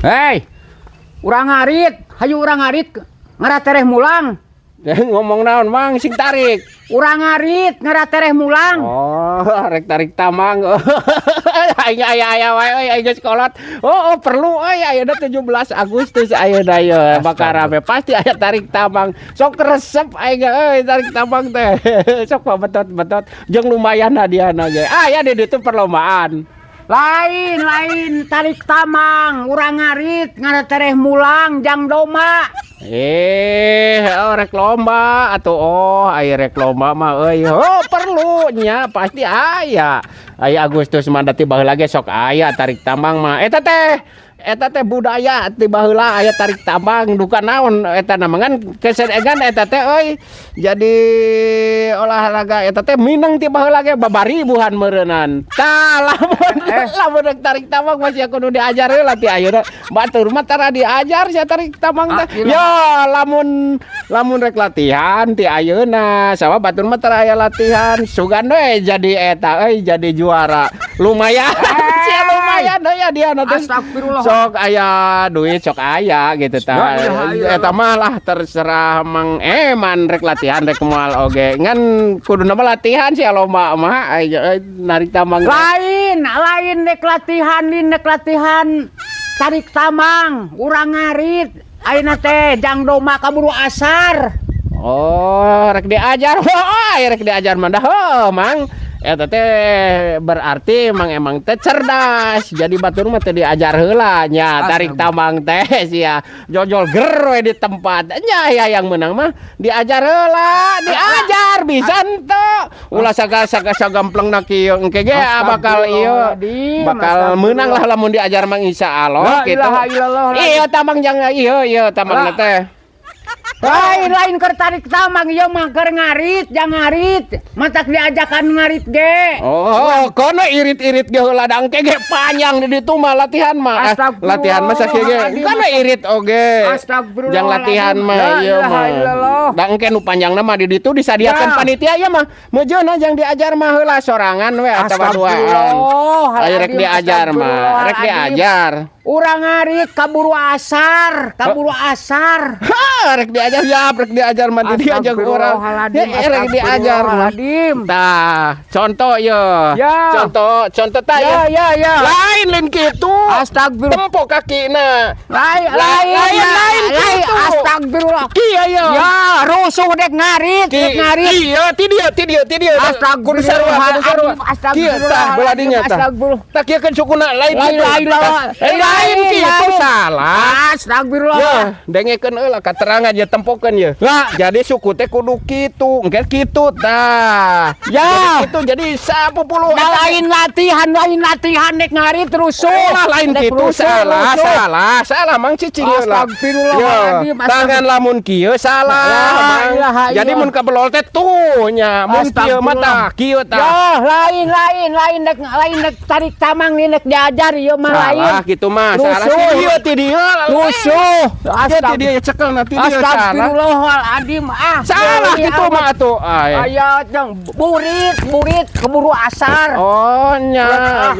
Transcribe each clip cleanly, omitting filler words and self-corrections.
Hei, urang ngarit, hayu urang ngarit, ngaratereh mulang. Ngomong naon, Mang, sing tarik. Urang ngarit, ngaratereh mulang. Oh, rek tarik tamang. Aing aya aya wae euy, aing geus kolot. Oh, perlu euy, ayeuna 17 Agustus ayeuna ye bakal rame, pasti aya tarik tambang. Sok resep aing euy tarik tambang teh. Sok betot-betot jeung lumayan hadiahna ge. Aya di ditu perlombaan. Lain, lain tarik tamang, urang ngarit, ngaratereh mulang, jang domba. Eh, oh, rek lomba atau oh, aya rek lomba mah euy. Oh, perlu nya, pasti aya. Aya Agustus mah da ti baheula ge sok aya tarik tambang mah. Eta teh budaya ti baheula aya tarik tambang, duka naon eta na mah, ngan kesedegan eta teh euy. Jadi olahraga eta teh mineng ti baheula ge babaribuhan meureunnan. Tah, lamun lamun rek tarik tambang masih kudu diajar heula ti ayeuna. Batur mah tara diajar sia tarik tambang teh. Ah, Ya, lamun lamun rek latihan ti ayeuna, sama batur mah tara aya latihan, sugan we jadi eta euy, jadi juara. Lumayan sia, lumayan euy dia teh. Astagfirullah. Sok aya duit, sok aya gitu tah. La ilaha illallah. Eta mah lah terserah Mang Eman rek latihan rek moal oge. Ngan kuduna mah latihan sia lomba mah aya euy, narik tambang teh. Lain, lain nek latihan, lain nek latihan tarik tamang, urang ngarit. Ayeuna teh jang domba kaburu asar. Oh, rek diajar. Oh, rek diajar mah dah. Oh, Mang. Eta teh berarti Mang emang teh cerdas. Jadi batur mah teh diajar heula nya tarik tambang teh sia. Jojol ger we di tempat. Nya ya yang menang mah diajar heula, diajar bisa henteu. Ulah saga saga sagamplengna kieu engke ge bakal ieu bakal menang lah lamun diajar mang, insyaallah La gitu. ilaha illallah. Iya, tambang jangan iya iya tambang teh. Lain, lain keur tarik tamang, ieu mah keur ngarit, jang ngarit. Matak diajakan ngarit ge. Oh, kono irit-irit ge heula da engke ge panjang di ditu mah latihan mah. Eh, latihan mah sakieu ge. Kono irit oge. Astagfirullahaladzim. Jang latihan mah La ieu ilaha mah. illallah. Da engke nu panjangna mah di ditu disadiakeun panitia ieu mah. Mejeuna jang diajar mah heula sorangan we atawa duaan. Astagfirullahaladzim. Ayo rek diajar mah, rek diajar. Urang ngarit kaburu asar, kaburu asar. Ha, rek diajar ya, rek diajar mah di diajar urang. Ya, rek diajar mah. Astagfirullahaladzim. Tah, contoh ye. Ya. Contoh, contoh tah. Ya, ya, ya. Lain, lain kitu. Astagfirullah. Tempo kakina. Lain, lain, Lain, lain lain. kitu. Astagfirullah. Kieu ye. Ya, rusuh dek ngarit, dek ngarit. Iya, ti dieu, ti dieu, ti dieu. Kudu sarua, kudu sarua. Kieu tah, belah dinya tah. Astagfirullah. Tah, kieu kan sukuna lain Lain, kitu. lain, lain. Eh, lain kitu Lain. salah. Astagfirullah. Ya, dengekeun heula katerangan ya, tempokeun ya. Lah. Jadi suku teh kudu kitu, engke kitu tah. Ya. Jadi kitu, jadi 10 Nah, lain latihan, lain latihan dek ngarit rusuh. Oh, lain Dek kitu rusuh, salah, rusuh. Salah, salah Mang, cicing heula. Astagfirullahaladzim, Ya, tangan lamun kieu salah, La Mang. ilaha Jadi illallah. mun kabelol teh tuh nya, mun kieu mah tah, kieu tah. Ya, lain, lain, lain dek, lain dek tarik tamang nih, dek diajar ieu mah lain. Salah gitu mah, salah. Rusuh. Ti dieu, ti dieu. Rusuh. Ti dieu cekel na ti dieu salah. Astagfirullahaladzim ah. Salah Ya gitu Allah. mah atuh. Ay. Aya jang burit, burit keburu asar. Oh nya,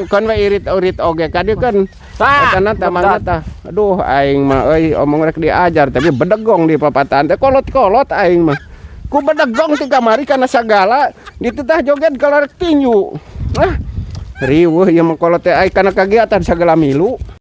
kan we irit-irit oge ka dieu kan. Tah, Eta tamangna tah. Aduh, aing mah euy omong rek diajar tapi bedegong di papatan teh, kolot-kolot aing mah. Ku bedegong ti kamari kana sagala dititah joget kalau rek tinju. Ah, riweuh ieu mah kolot teh, aing kana kagiatan sagala milu.